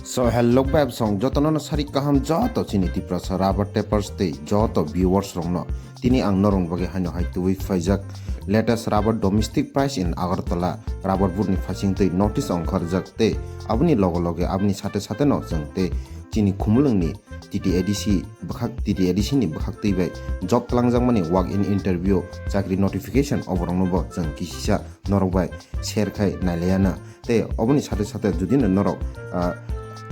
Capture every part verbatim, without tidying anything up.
So hello beb song jotono no sari kaham joto chini Tiprasa rubber tapers tei joto viewers rokno tini ang norong bagwi haino hai tubui phaijak latest rubber domestic price in Agartala rubber board ni phasing tei notice ongkharjak tei aboni loge loge aboni sate sate no chwng tei chini Khumulwng ni T T A D C bwkhak T T A D C ni bwkhak twi bai job twlangjakmani walk in interview chakri notification oborokno bo chwng kisisa norok bai share khai nailaiana. Tei oboni sate sate jodi no norok, ah,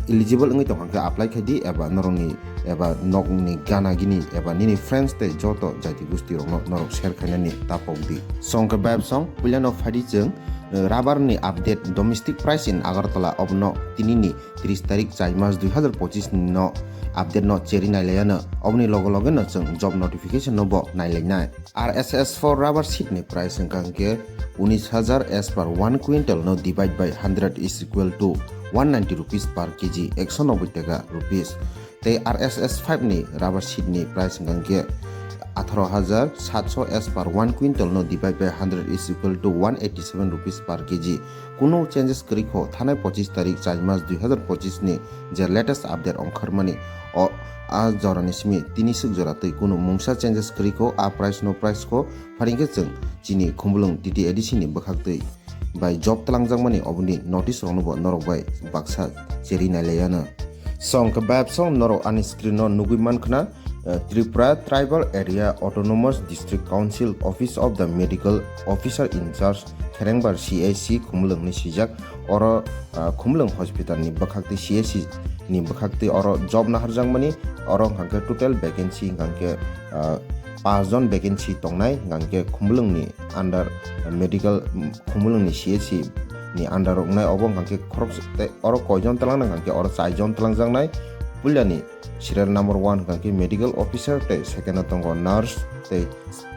eligible wngwi tongkha khe apply khai di eba norokni eba nokni gana gini eba nini friends tei joto jaiti gusti rokno norok share khainani tapok di. Song khe beb song puilano phaidi chwng, eh, rubber ni update domestic price in Agartala obono tinini tris tarik char mas dui hazar pochis ni no update no cheri nailaiano oboni loge loge no chwng job notification no bo nailainai. R S S four rubber sheet ni price wngkha hwnkhe unis hazar as per one quintal no divide by hundred is equal to one ninety rupees per K G, ekso noboi taka rupees. Tei R S S five ni rubber sheet ni price wngkha hwnkhe atharo hazar satso as per one quintal no divide by hundred is equal to one eighty seven rupees per K G. Kuno changes kwrwi kho thanai pochis tarik char mas dui hazar pochis ni je latest update ongkharmani o a jorani simi tini swk jora twi kuno mungsa changes kwrwi kho a price no price kho. Pharing khe chwng chini Khumulwng T T A D C ni bwkhak twi bai job twlangjakmani oboni notice rokno bo norok bai baksa cheri nailaiano. Song khe beb song norok ani screen no nugwi mankhna, eh, Tripura Tribal Area Autonomous District Council Office of the Medical Officer in Charge Kherengbar C H C Khumulwng ni swijak. Oro, ah, Khumulwng Hospital ni bwkhak twi C H C ni bwkhak twi oro job naharjakmani oro hwnkha khe total vacancy hwnkha khe, ah, paanch jon vacancy tongnai hwnkha khe Khumulwng ni under medical, mm, Khumulwng ni C H C ni under wngnai obo hwnkha khe khoroksa tei oro koijon twlangnai hwnkha khe oro chaijon twlangjaknai. Puilani serial number one hwnkha khe medical officer tei second o tongo nurse tei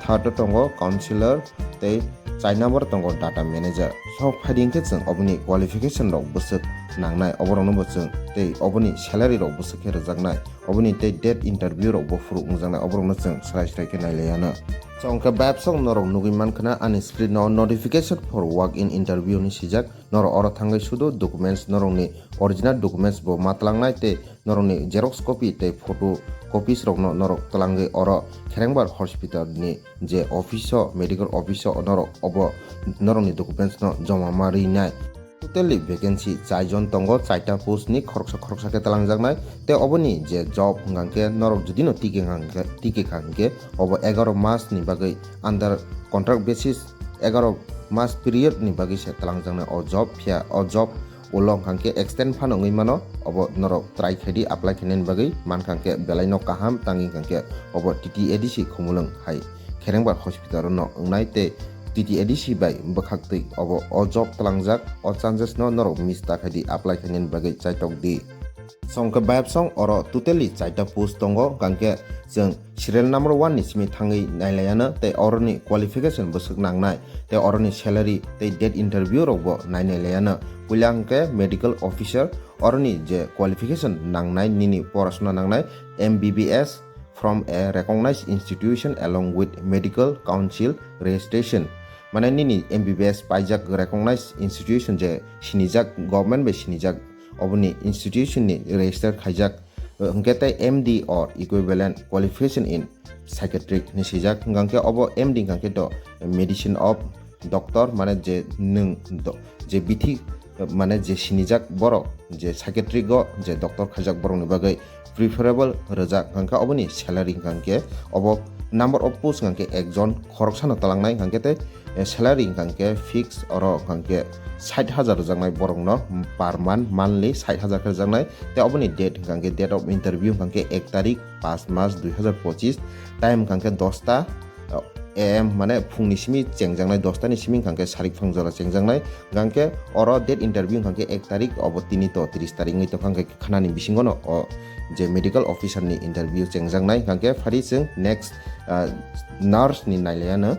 third o tongo counselor tei char number tongo data manager. Sok phaidi hwnkhe chwng oboni qualification rok bwswk nangnai oborokno bo chwng tei oboni salary rok bwswk khe rwjaknai oboni tei date interview rok bo phuru wngjaknai oborokno chwng srai srai khe nailaiano. Chwng khe beb song norok nugwi mankhna ani screen o notification for walk in interview hinwi swijak. Norok oro thangwi sudo documents, norokni original documents bo ma twlangnai tei norokni xerox copy tei photo copies rokno norok twlangwi oro Kherengbar hospital ni je office o, medical office o norok obo norokni documents no joma ma rinai. Totally vacancy chaijon tongo, chaita post ni khoroksa khoroksa khe twlangjaknai. Tei oboni je job hwnkha khe norok jodi no tike hwnkha khe, tike kha hwnkhe obo egaroh mas ni bagwi under contract basis egaroh mas period ni bagwi se twlangjaknai o job, phiya o job ulo hwnkha khe extend phano wngwi mano. Obo norok try khaidi apply khainani bagwi, mankha khe belai no kaham tangwi hwnkha khe obo T T A D C Khumulwng hai Kherengbar hospital o no wngnai tei T T A D C bai bwkhak twi obo o job twlangjak, o chances no norok miss ta khaidi apply khainani bagwi chaitok di. Song khe bayap song oro totally chaita post tongo, hwnkha khe chwng serial number one ni simi thangwi nailaiano tei oroni qualification bwswk nangnai tei oroni salary tei date interview rokbo nainailayano. Puila hwnkhe medical officer, oroni je qualification nangnai, nini porasona nangnai M B B S from a recognized institution along with medical council registration. Mane nini M B B S paijak recognized institution je sinijak, government bai sinijak, oboni institution ni register khaijak, hwnkhe tei M D or equivalent qualification in psychiatric hinwi swijak. Hwnkha khe obo M D hwnkha khe to medicine of doctor, mane je nwng do-, je bithi, mane je sinijak borok, je psychiatric o je doctor khaijak borokni bagwi preferable rwjak. Hwnkha khe oboni salary hwnkha khe obo number of post hwnkha khe ekjon khoroksano twlangnai, hwnkha khe tei, eh, salary hwnkha khe fix oro hwnkha khe sait hajar rwjaknai borokno per month, monthly sait hajar khe rwjaknai. Tei oboni date hwnkha khe date of interview hwnkha khe ek tarik, panch mas dui hazar pochis, time hwnkha khe dosta A M, mane phungni simi chengjaknai, dosta ni simi hwnkha khe sarik phang jora chengjaknai. Hwnkha khe oro date interview hwnkha khe ek tarik, obo tini to tris tarik wngwi tongkha, hwnkha khe khanani bisingo no o je medical officer ni interview chengjaknai. Hwnkha khe phari chwng next, ah, nurse ni nailayano.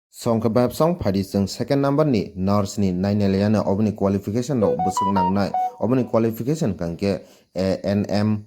Song khe bayap song phari chwng second number ni nurse ni nainailayano, oboni qualification rok bwswk nangnai. Oboni qualification hwnkha khe A N M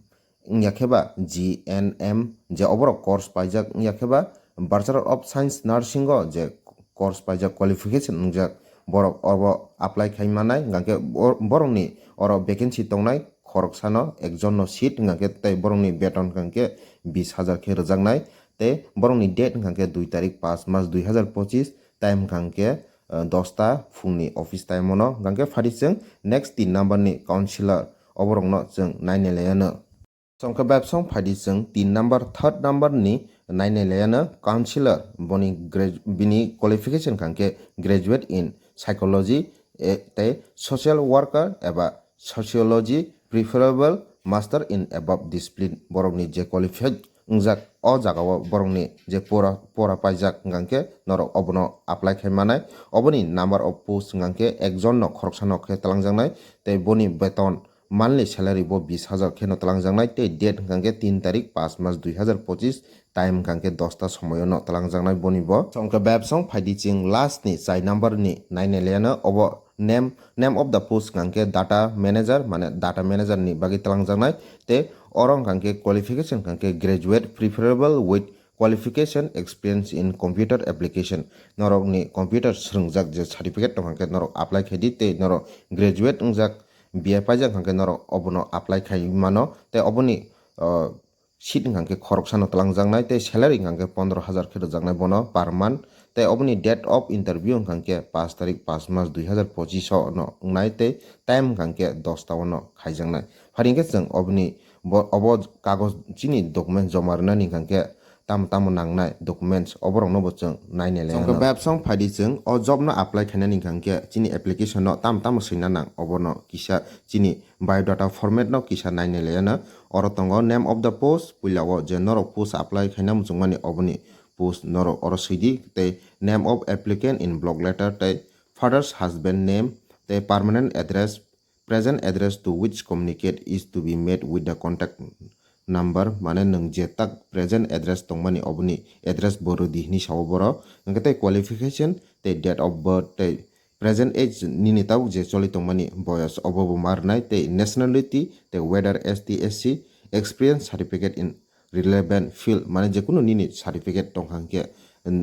wngya khe ba G N M, je oborok course paijak wngya khe ba Bachelor of Science Nursing o je course paijak, qualification wngjak, borok obo apply khai manai. Hwnkha khe bo-, borokni oro vacancy tongnai khoroksano ekjonno seat hwnkha khe tei borokni beton hwnkha khe bis hajar khe rwjaknai. Tei borokni date hwnkha khe dui tarik paanch mas dui hazar pochis, time hwnkha khe, eh, dosta phungni office time-o no. Hwnkha khe phadi chwng next tin number ni councillor, oborokno chwng nainai laiano. Chwng khe bebsong phaidi chwng tin number, third number ni nainai laiano councillor, boni grad-, bini qualification hwnkha khe graduate in psychology, eh, tei social worker eba sociology, preferable master in above discipline. Borokni je qualified wngjak, o jagao borokni je pora, pora paijak hwnkha khe norok obono apply khai manai. Oboni number of post hwnkha khe ekjon no khoroksa no khe talangjaknai, tei boni beton monthly salary bo bis hajar kheno talangjaknai, tei date hwnkha khe tin tarik paanch mas dui hazar pochis, time hwnkha khe dosta somoyo no talangjaknai boni bo. Chwng khe bebsong phaidi chwng last ni chai number ni nainai laiano, obo name, name of the post hwnkha khe data manager, mane data manager ni bagwi talangjaknai, tei oro hwnkha khe qualification hwnkha khe graduate preferable with qualification experience in computer application. Norokni computer swrwngjak je certificate tongkha khe norok apply khai di, tei norok graduate wngjak, B A paijak hwnkha khe norok obono apply khai mano, tei oboni, uh, seat hwnkha khe khoroksano talangjaknai, tei salary hwnkha khe pondro hajar khe rwjaknai bono per month, tei oboni date of interview hwnkha khe paanch tarik paanch mas dui hazar pochis o no wngnai, tei time hwnkha khe dosta o no khaijaknai. Phari hwnkhe chwng oboni bo, obo kagoj chini document joma rwnani hwnkha khe tamo tamo nangnai documents, oborokno bo chwng nainai lai. Chwng khe bebsong phaidi chwng o job no apply khainani hwnkha khe chini application no tamo tamo swina nang, obono kisa chini biodata format no kisa nainai laiano. Oro tongo name of the post, puila o je norok post apply khaina muchungmani oboni post norok oro swidi, tei name of applicant in block letter, tei father's husband name, tei permanent address, present address to which communicate is to be made with the contact number, mane nwng je tak present address tongmani oboni address bo rwdi hwnwi sao borok. Hwnkhe tei qualification, tei date of birth, tei present age, nini tabuk je choli tongmani boyos obo bo ma rwnai, tei nationality, tei whether S T, S C, experience certificate in relevant field, mane jekunu nini certificate tongkha hwnkhe,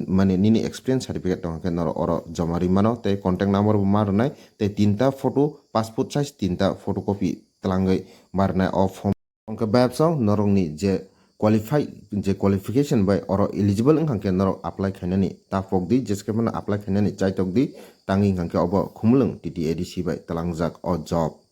mane nini experience certificate tongkha hwnkhe norok oro joma rwi mano, tei contact number bo ma rwnai, tei tinta photo, passport size tinta photocopy twlangwi ma rwnai o form. Hwnkhe bebsong norokni je qualify, je qualification bai oro eligible wngkha hwnkhe norok apply khainani tapok di, jeskhe phano apply khainani chaitok di, tangwi hwnkha hwnkhe obo Khumulwng T T A D C bai twlangjak o job.